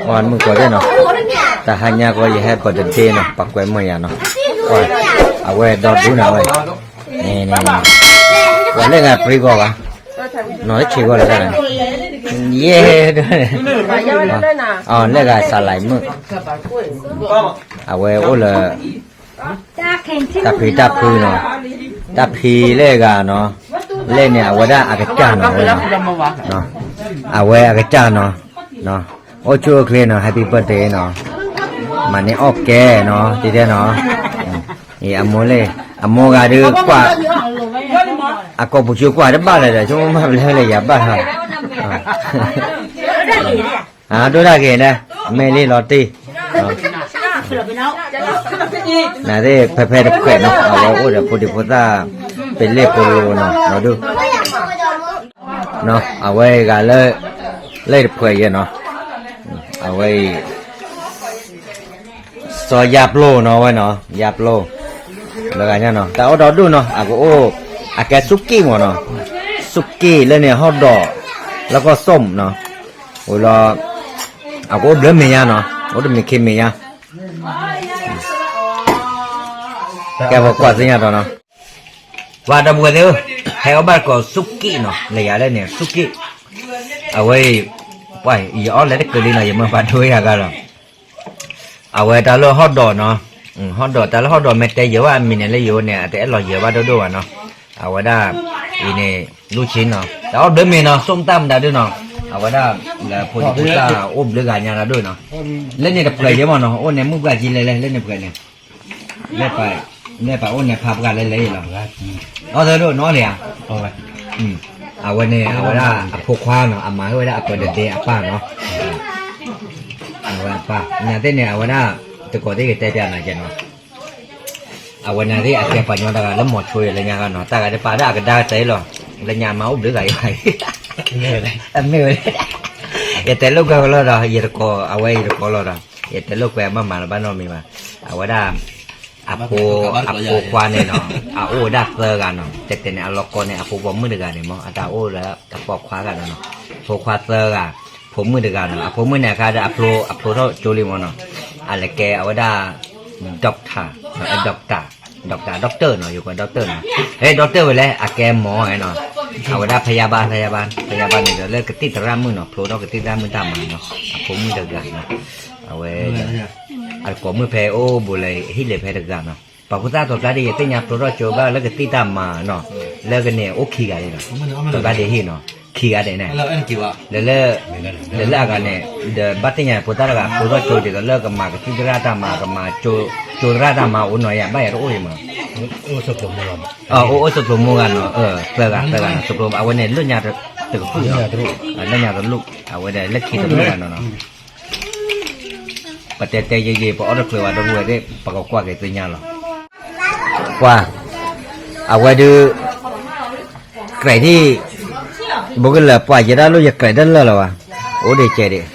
မုၢ်ကီးသ့ၣ်နီၤ, တဟါညါကီး ယဟဲ birthday နီၤ, ပှၤကွဲမုာ်ယၤနီၤ, အဝဲဒီဒူၣ်န့ၣ်ဝဲ, ပှၤလၢဂၤပြံဂီၢ်ဘၣ်, နီၤလၢဆံးဂီၢ်လၢတၢ်န့ၣ်, ယဲ, လၢဂၤစးလံမုၣ်, အဝဲအိၣ်လၢ တၢ်ဖံးတၢ်ဖုနီၤ, တၢ်ဖံးလၢဂၤနီၤ, လဲၣ်န့ၣ် အဝဲဒၣ်အကစၢ်နီၤ, အဝဲအကစၢ်နီၤ, အိၣ်ဆူၣ်အိၣ်ချ့နီၤ, Happy birthday နီၤ, မၤန့ၢ်အီၣ်ကဲနီၤ, တဲတဲနီၤ, အမိၢ်လၢ, အမိၢ်ဂၤဒုးကွၢ်, အကိာ်ပူၤကၠိကွၢ်တဘၣ်လၢၤဒီး ဆိကမိၣ်မ့ၢ်ပလဲလၢယၤဘၣ်လီၤ ဒိၣ်ဒၣ်က့ၤဒၣ်, မ့ၢ်လံလီၤတံၢ်, နသ့ၣ်ဖဲဖဲတဖှဲးနီၤ, အဝဲအိၣ်ဒီးဖိဒံဖိသၣ်, ပလ့ၣ်ဖိလိၤနီၤ, ဒုး, အဝဲဂၤလၢ, လၢတဖှဲးယဲနီၤ, အဝဲအံၤ စီၤယါပျိနီၤ, အဝဲနီၤ, ယါပျိ, လၢဂၤညါနီၤ, တၢ်အီၣ်ဒီဒူၣ်နီၤ, အကအိၣ်, အကဲစူးကံၣ်မ့ၢ်နီၤ, စူးကံၣ်လၢန့ၣ်ဟီၣ်ဒီး, လၢကီၢ်စိၣ်နီၤ, အိၣ်လီၤ, အကအိၣ်ဘျၢမ့ၢ်ညါနီၤ, အိၣ်တမံၤခံမံၤညါ ကဲပကွၢ်သ့ၣ်ညါဒီးနီၤ, ပှၤဒီပုၢ်ဝဲၢ်သ့ၣ်ဧၢ, ဟဲအီၣ်ဘၣ်တကိးစူးကံၣ်နီၤ, လၢယၤလၢန့ၣ် စူးကံၣ်, အဝဲအံၤ, ပှၤယအီၣ်လဲၤတကလံနီၤ, ယမ့ၢ်ပှၤဒိယၤဂၤဒီး, အဝဲတၢ်လၢဟီၣ်ဒီးနီၤ, ဟီၣ်ဒီး တၢ်လၢဟီၣ်ဒီးမ့ၢ်တဲယဲၢ်ဘၣ်အမံၤန့ၣ်လၢယိၤန့ၣ် အတအဲၣ်လီၤယဲၢ်ဘၣ်ဒိၣ်ဒိၣ်ဘၣ်နီၤ, အဝဲဒၣ်, အံၤန့ၣ်, လူၢ်ဆံနီၤ, တၢ်အီၣ်ဘျၢမ့ၢ်နီၤ, စိၣ်မတၢ်မတၤဒုနီၤ, အဝဲဒၣ်, လၢဖိဒံဖိသၣ်အိၣ်ဘျၢဂၤညါတၢ်ဒိၣ်နီၤ, လၢန့ၣ်တဖှဲးယဲမ့ၢ်နီၤ, အိၣ်န့ၣ်မုၢ်ပှၢ်ကံလဲၣ်လဲၣ် လၢန့ၣ်ဖှဲးန့ၣ် လၢပှၤအိၣ်န့ၣ်ဖးပှၢ်လဲၣ်လဲၣ်လီၤ, အီၣ်သဒိၣ်နီၣ်လံဧါ, အဝဲန့ၣ် အဝဲဒၣ်အဖိခွါနီၤ, အမၤဝဲဒၣ်အပၢ်တဒဲအပၢ်နီၤ, အဝဲအပၢ် နသ့ၣ်န့ၣ် အဝဲဒၣ်, တကိးသ့ၣ်ကတဲပျးနၤကဲနီၤ, အဝဲနသ့ၣ်အကဲပှၤညီတဂၤလၢမိၤဆိယဲလၢညါဂၤနီၤ, တၢ်ဂၤတပာ်ဒၣ်အကဒါကတၢၢ်လီၤ, လၢညါမၤအိၣ်ဘျုးဂၤယၤ, အမ့ၢ်ဝဲ, ယတဲလိာ်ကွဲဝဲလီၤဒီး ယတကိး အဝဲယတကိးလီၤဒီး, ယတဲလိာ်ကွဲမၤမၤလၢၤဘၣ်နီတမံၤဘၣ်, အဝဲဒၣ် အဖိခွါန့ၣ်နီၤ, အအိၣ်ဝဲဒၣ်သၢဂၤနီၤ, တဲတဲန့ၣ် အလီၢ်ကီန့ၣ် အဖိပိာ်မုၣ်တဂၤန့ၣ်မ့ၢ် အတၢ်အိၣ်လၢအပိာ်ခွါဂၤနီၤ, ဖိခွါသၢဂၤ, ဖိမုၣ်တဂၤနီၤ, အဖိမုၣ်န့ၣ်အခါဒီး အဖျိထီၣ်ကၠိလံမ့ၢ်နီၤ, အလဲၤကဲအဝဲဒၣ် doctor, doctor, doctor, doctor နီၤ, ယိၤကီး doctor နီၤ, ဟဲ doctor ဝဲလဲၣ် အကဲမီၤနီၤ, အဝဲဒၣ်ဖယါဘၣ် ဖယါဘၣ် ဖယါဘၣ်န့ၣ်ဒီး လၢကသံၣ်သရၣ်မုၣ်နီၤ, ဖျိထီၣ်ကသံၣ်သရၣ်မုၣ်တၢ်မၤနီၤ, အဖိမုၣ်တဂၤနီၤ, အဝဲ အတကိးမုၣ်ဖဲအိၣ်ဘူးလဲၤဟံၣ်လဲၤဖဲတဂၤနီၤ, ပှၤဖိသၣ်သီပျၢ်ဒ့ ယသ့ၣ်ညါဖျိထီၣ်ကၠိဘၣ်လၢကသံၣ်တၢ်မၤနီၤ, လၢကန့ၣ်အိၣ်ခံဂၤန့ၣ်နီၤ, သီပျၢ်ဒ့ဟံၣ်နီၤ, ခံဂၤဒဲးန့ၣ်, လၢလၢအဂၤန့ၣ်, ဒီးဘၣ်သ့ၣ်ညါဖိသၣ်တဂၤဖျိထီၣ်ကၠိဒ်သိးလၢကမၤကသံၣ်သရၣ်တၢ်မၤ ကမၤကၠိသရၣ်တၢ်မၤအိၣ်နီၤ, ယဘၣ်ယၤတအိၣ်အံၤမး, အိၣ်အိၣ်စိကျိၤမူဂၤနီၤ, သၢဂၤသၢဂၤနီၤ, စိကျိၤ အဝဲန့ၣ်လၢညါတကဖုၣ်, လၢညါတလူၢ်, အဝဲဒၣ်လၢခံတမုၣ်ဂၤနီၤနီၤ ပတဲတဲယံာ်ယံာ် ပအီၣ်တချုးဝဲဒီပုၢ်ဝဲၢ်သ့ၣ် ပကကွၢ်က့ၤသ့ၣ်ညါလီၤ. ပှၤ, အဝဲဒုး, ကြဲးဒံၣ်, ဘိကလၢာ်ပှၤယဲဒၣ်လိၣ်ယကြဲးတလၢာ်လီၤဘၣ်, အိၣ်ဒံးကဲးဒံး,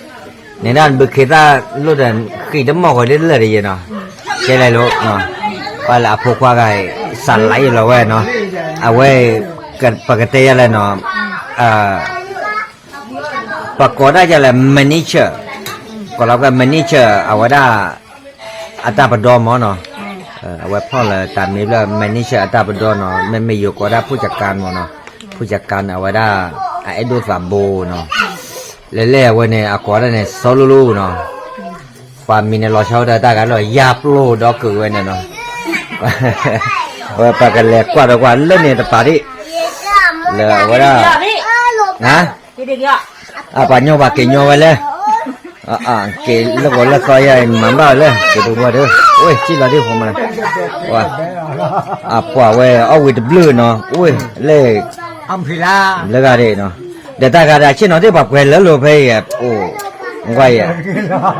နဲဒၣ်ဘုခ့သၣ်လိၣ်ဒီးဃံးတမီၢ်ဃီဒ်လၢာ်တယဲနီၤ, ကဲလဲၣ်လိၤ, ပှၤလၢအဖိခွါဂၤအံၤ စးလါယလီၤဝဲနီၤ, အဝဲ, ပကတဲယၤလဲၣ်နီၤ, ပကိးဒၣ်ယၤလဲၣ် manager, ကိးလီၤကွဲ manager အဝဲဒၣ် အတၢ်ပဒီမ့ၢ်နီၤ, အဝဲဖီၣ်လၢတၢ်မ့ၢ်ဘျီ manager အတၢ်ပဒီနီၤ, မ့မ့ၢ်ယိၤကိးဒၣ် ဖူၣ်စကါမ့ၢ်နီၤ, ဖူၣ်စကါန့ၣ် အဝဲဒၣ် အအဲၣ်ဒိၣ်သးဘိနီၤ, လဲၤလဲၣ်အဝဲန့ၣ် အကိးဒၣ်န့ၣ် စီၤလူလူနီၤ, ပှၤမံၤန့ၣ်လီၤဆီဝဲဒၣ်တၢ်ဂၤလၢယါပျိဒီးကုာ်ဝဲန့ၣ်နီၤ, ဝဲပကလဲၤကွၢ်ဒီးကွၢ်လၢန့ၣ်တပၤဒံး, လၢအဝဲဒၣ်, ဟါ အပှၤညီပှၤက့ၤညီဝဲလဲၣ်, က့ၤလၢကီးလၢသီယါအံၤ မၤဘၣ်ဝဲလၢ က့ၤတဝီဒီး, အိၣ်စံၣ်လီၤဒ်ဖိမး, အပှၤဝဲအီၣ်ဝံၤတဘျုးနီၤ, အိၣ်လၢ, လၢဂၤဒ်နီၤ, ဒီးတၢ်ဂၤဒၣ်ဆ့ၣ်နီၤသ့ၣ် ပှၤပှဲၤလၢလိၤဖဲအံၤ, အိၣ်, ကွၢ်ယဲ,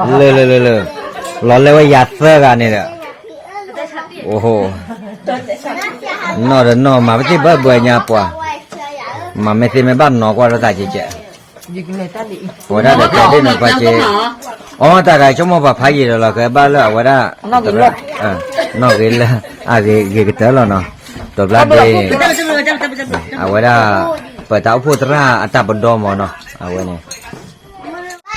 လၢလၢလၢလၢ, လီၤလဲၤဝဲယၤသၢဂၤန့ၣ်ဒီး အိၣ်ဟိ, နီၢ်ဒီးနီၢ် မၤပသ့ၣ်ဘၢဘၢညါပှၤ, မၤမ့ၢ်သ့မ့ၢ်ဘၣ်နီၤကွၢ်ဒီးတၢ်ကဲကဲ, ဝဲဒၣ်ဒီးတဲဒ်န့ၣ်ပှၤက့, အီ တၢ်ဂၤဆိကမိၣ်ပှၤဖးယံာ်ဒီးလီၤ ကဘၣ်လၢအဝဲဒၣ်, နီၢ်ဂ့ၤလၢ, အဂ့ၤဂ့ၤကတၢၢ်လီၤနီၤ, တဘျါဒ့, အဝဲဒၣ်, ပတၢ်အိၣ်ဖှိၣ်သရၣ်အတၢ်ပဒီမ့ၢ်နီၤ, အဝဲန့ၣ်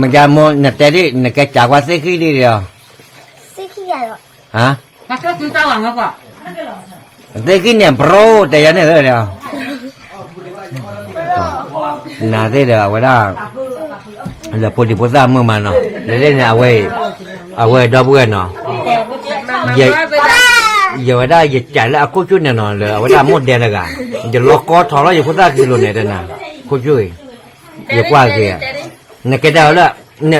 မ့ၢ်ကမိၢ် နတဲဒ် နကဲကးကွၢ်သ့ၣ်ဃံဒ်ဒီး, ဟါ, သ့ၣ်ဃံန့ၣ် ဘြိ တဲယၤန့ၣ်လၢဒီး, နသ့ၣ်ဒီးအဝဲဒၣ် လၢဖိဒံဖိသၣ်မုာ်မးနီၤ, လၢလၢန့ၣ် အဝဲ အဝဲဒီပုၢ်ဝဲၢ်နီၤ, ယဝဲဒၣ်ယကးလၢအခိၣ်ဆူၣ်န့ၣ်နီၤ လၢအဝဲဒၣ်မိၢ်ဒဲတဂၤ, ယလီၤကီထီၣ်လီၤ ယဖိသၣ်က့ၤလိာ်န့ၣ်တနၤ, ခိၣ်ဆူၣ်အံၤ, ယကွၢ်က့ၤ, နကဲတၢ်လၢ န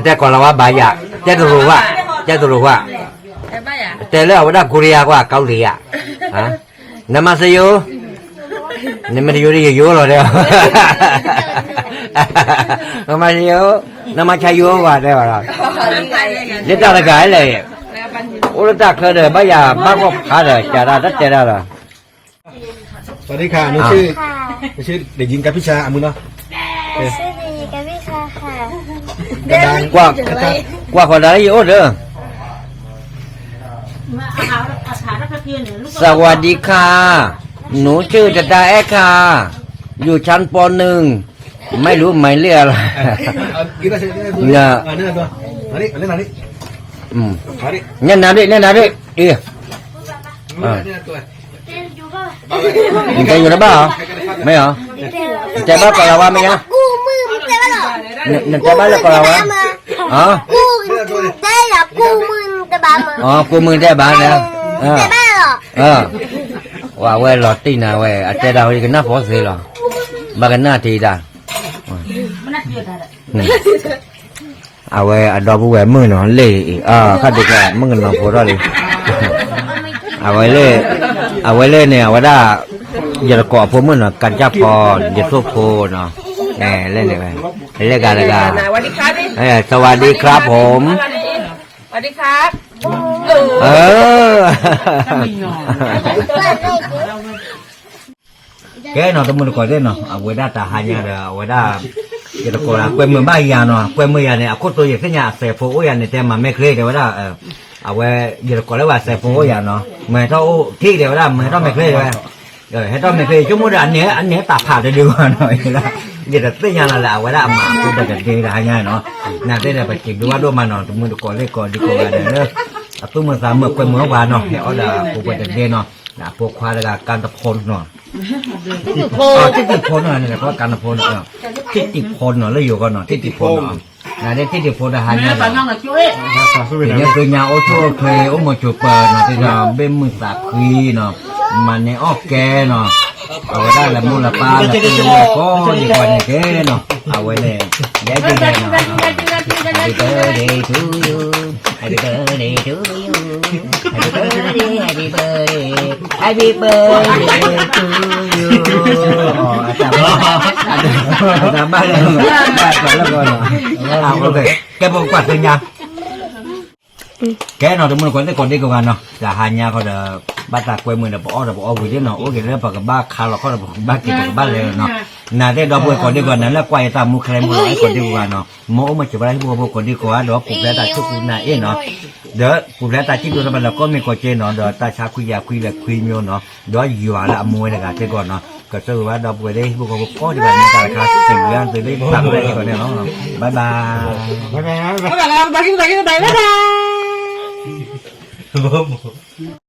တဲကိၤလၤဝါဘၣ်ယၤ, တဲတရူးဝါ, တဲတရူးဝါ, တဲလၢအဝဲဒၣ်ကိရံယါကွၢ် ကီလံယါ, နမၤစယိၤ, နမ့ၢ်တယိၤဒီးယယိၤလီၤတဲ, နမၤစယိၤ, နမၤဆါယိၤကွၢ်တဲဘၣ်လီၤ, ယတၢ်တဂၤလဲၣ်, အိၣ်လၢတၢ်ချၢဒီး ဘၣ်ယၤဘၣ်ကီၢ်ဖးဒီး ကးတၢ်တတဲတၢ်လီၤ สวัสดีค่ะ หนูชื่อ หนูชื่อเด็กหญิงกาพิชา อามือเนาะ ชื่อเด็กหญิงกาพิชาค่ะ กระดาน ကွၢ်ဃီၤဒၣ်ယအိၣ်ဒီး สวัสดีค่ะ หนูชื่อตะตาแอ๊กค่ะ อยู่ชั้น ป.หนึ่ง ไม่รู้หมายเลขอะไร เอากินแล้วเสร็จแล้ว เนี่ย เอาเนี่ยตัว เอานี่เอาเล่นเอานี่ อืม เอานี่ ညနၤဒ့ၣ် ညနၤဒ့ၣ် အ့ เอาเนี่ยตัว 你在有的吧？没有。你在吧？搞了吧没有？你你在吧？搞了吧？啊？哦，顾问在吧呢？嗯。ဝဲအဝဲလီၤတံၢ်နၤဝဲ အတဲဒၣ်ဝဲကနၣ်ဖိသ့လီၤ. ဘၣ်ကနၣ်တံၢ်ဒၣ် အဝဲအဒီပုၢ်ဝဲၢ်မုၣ်နီၤ လ့ၣ်အံၤ ခါဒုးကဲ မုၣ်ကနီၤဖိထီၣ်လံ အဝဲလ့ၣ် အဝဲလ့ၣ်န့ၣ် အဝဲဒၣ် ယတကိးအဖိမုၣ်နီၤ ကၢ်ကၢ်ဖီ ယသိၣ်ဖိနီၤ လ့ၣ်န့ၣ်ဝဲ လ့ၣ်ဂၤတဂၤ สวัสดีครับผม สวัสดีครับ เออ ကဲနီၤ တမုၢ်တကိးသ့ၣ်နီၤ အဝဲဒၣ်တဟါညါဒီး အဝဲဒၣ် ယတကိးဒၣ် ကွဲမုာ်ဘၣ်ယၤနီၤ ကွဲမုာ်ယၤန့ၣ် အခိၣ်တိယသ့ၣ်ညါ အစဲးဖိအိၣ်ယၤန့ၣ် တဲမၤမဲာ်ချ့တဲဝဲဒၣ် အဝဲ ယတကိးလၢဝဲအစဲးဖိအိၣ်ယၤနီၤ မ့ၢ်ဟဲထီၣ်အိၣ်ထံၣ်တဲဝဲဒၣ် မ့ၢ်ဟဲထီၣ်မဲာ်ချ့တဲဝဲ ဟဲထီၣ်မဲာ်ချ့ ဆိကမိၣ်ဒီး အန့ၣ် အန့ၣ်တၢ်ဖးတဒုဂီၢ်နီၤ ယတသ့ၣ်ညါလီၤလၢ အဝဲဒၣ်အမၤအဖိပှဲၤတဒ့တဟါညါနီၤ နာ်သ့ၣ်ဒီး ပစံးဘျုးဘၣ်ဒိၣ်မးနီၤ တမုၢ်တကိးသ့ၣ်ကိးဒံကိးဂၤဒဲးလၢ အသူၣ်မုာ်သးမုာ်ကွဲမုာ်ဝဲနီၤ ဟဲအီၣ်ဒီးအဖိပှဲၤတဒ့နီၤ အဖိခွါတဂၤ ကၢ်တဖိနီၤ သ့ၣ်တံၢ်ဖိနီၤ န့ၣ် ကၢ်နဖိနီၤ သ့ၣ်တံၢ်ဖိနီၤ လၢယိၤကီၢ်နီၤ သ့ၣ်တံၢ်ဖိနီၤ နၤဒ်သ့ၣ်တံၢ်ဖိတဟါညါဒီး ပညိၣ်သ့ၣ်ညါအိၣ်ဆူၣ်အိၣ်ချ့ အိၣ်မုာ်ဆိးပၢၤနီၤ သ့ၣ်တံၢ်ဘ့ၣ်မုၢ်သးဖှံနီၤ မၤန့ၢ်အီၣ်ကဲနီၤ အဝဲဒၣ်လၢမိၢ်လၢပၢ်လၢကိးဒံကိးဂၤန့ၣ်ကဲနီၤ အဝဲန့ၣ် ယဲဒ်လဲၣ်နီၤ Happy birthday to you Happy birthday to you Happy birthday Happy birthday Happy birthday to you အတၢ်ဘၣ် အတၢ်ဘၣ်လၢ ဘၣ်လၢကီးနီၤ ကဲပကွၢ်သ့ၣ်ညါ ကဲနီၤ တမုၢ်တကိးသ့ၣ်ကိးဒံကိးဂၤနီၤ တဟါညါခီဒီး ဘၣ်တၢ်ကွဲမုာ်ဒီးပအီၣ်ဒီးပအီၣ်ဝံၤဒ်နီၤ အိၣ်က့ၤလၢပကဘၣ်ခါလီၤခီဒီးပကဘၣ်က့ၤပကဘၣ်လဲၤနီၤ နၤသ့ၣ်ဒီပုၢ်ဝဲၢ်ကိးဒံကိးဂၤ နၤလၢကွၢ်ယတၢ်မူခဲလၢာ်မုၢ်လီၤ ကိးဒံကိးဂၤနီၤ မ်အအိၣ်မ့ၢ်စၢၤဘၣ်လၢဟံၣ်ဖိဃီဖိကိးဒံကိးဂၤ ဒီးပူၤဖျဲးတၢ်ဆိၣ်ဃူနၤအ့ၣ်နီၤ ဒီးပူၤဖျဲးတၢ်စံၣ်တူၤသးဘၣ်လၢကီၢ်မ့ၢ်ကီၢ်စ့နီၤ ဒီးတၢ်ဆါခွံယၤခွံလဲၤခွံမျိၤနီၤ ဒီးယွၤလၢအမူဝဲတဂၤစ့ၢ်ကီးနီၤ ကဆိၣ်ဂ့ၤဘၣ်ဒီပုၢ်ဝဲၢ်သ့ၣ်ဟံၣ်ဖိဃီဖိကိးဒံကိးဂၤ မ့ၢ်တၢ်တခါ စံးဘျုးသုလၢယသးပှဲၤစ့ၢ်ကီးန့ၣ်လီၤ bye bye ဘၣ်ဘၣ် ဘၣ်ဘၣ် ဘၣ်ဘၣ်